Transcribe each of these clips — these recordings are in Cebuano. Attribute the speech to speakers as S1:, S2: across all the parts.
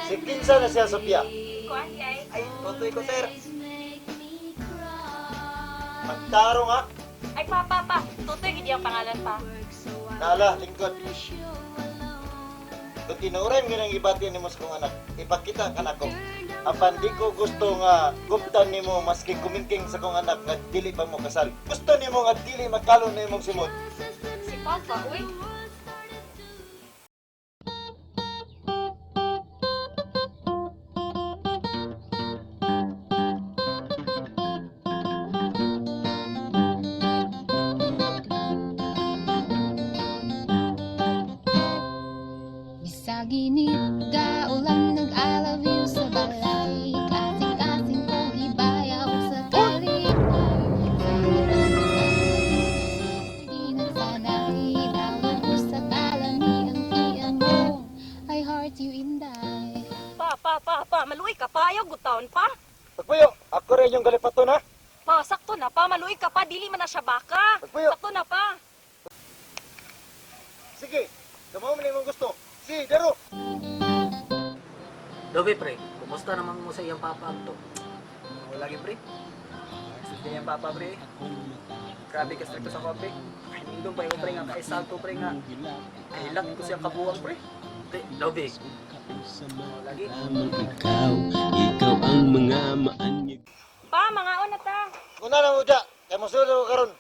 S1: Si kinsa na siya, Sophia?
S2: Kuan di ay.
S3: Ay, tutoy ko, sir.
S1: Pagtaro nga.
S2: Ay, pa, pa, pa. Tutoy, gid ang pangalan pa.
S1: Nala, lingkod. Kung tinuran nga nang ibati nimo sa kong anak, ipakita ka nako. Apan di ko gusto nga guptan nimo maski kumingking sa kong anak nga dili pa mo kasal. Gusto nimo nga dili makalo na imong simot.
S2: Si Papa, uy.
S4: Bisag init gaulan nag-I love you sa balay. Kasing-kasing ko gibayaw sa kalipay. Di nagsanay Dalaw sa kalami ang iyang mo. I heart you inday.
S2: Pa, pa, pa, pa. Maluoy ka pa. Ayaw, good taon pa.
S1: Pagpuyo, ako rin yung galipaton ha.
S2: Pa, sakto na pa. Maluoy ka pa. Dili man na siya baka.
S1: Pagpuyo.
S2: Sakto na pa.
S1: Sige, kamo man imong gusto. Si, daro.
S5: Dobe pre, kumusta naman mo sa iyang papa to?
S3: Wala lagi, pre. Sige yung papa, pre. Grabe ka stricto sa ko, pre. Doon pa yung pre nga, kaisalto, pre nga. Kahilat ko siyang kabuwang, pre.
S5: Pre, Dobe,
S3: Wala lagi.
S6: Lamang ikaw, ikaw ang mga maanyag.
S2: Pa, mga na ta.
S1: Una na mo dya, kay mosulod ko karon.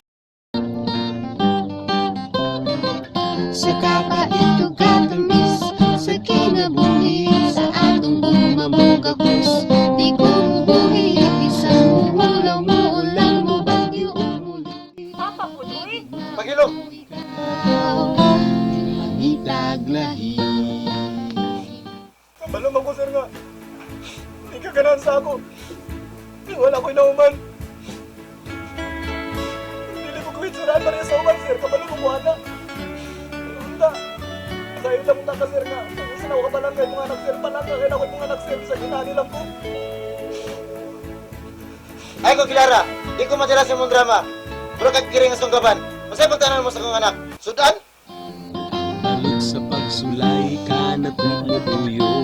S4: Sa kakait ug katamis, sa kinabuhi, sa atong bumabugakos. Di ko mubuhi, bisan muulaw, muulan, mubagyo o muli.
S2: Papa, po, uy.
S1: Pagilom.
S4: Ikaw,
S6: Mangitag lahi.
S3: Kabalo man ko, sir nga. Hindi ka ganahan sa ako. Wala ko inauman. Hindi ko gawin siraan para sa uman, sir. Kabalo mo kuha na. Unta. Sa iyo lang ka, sir nga. Sa ako ka palangkay mga anak, sir. Palangka kay ako mga anak, sir. Sa ginani lang ko.
S1: Ay ko Kilara, di ko madala sa imong drama. Pero kag kiring nga sunggaban. Masay pagtanan mo sa kong anak. Sudan?
S6: Balod sa pagsulay ka na tumutuyo.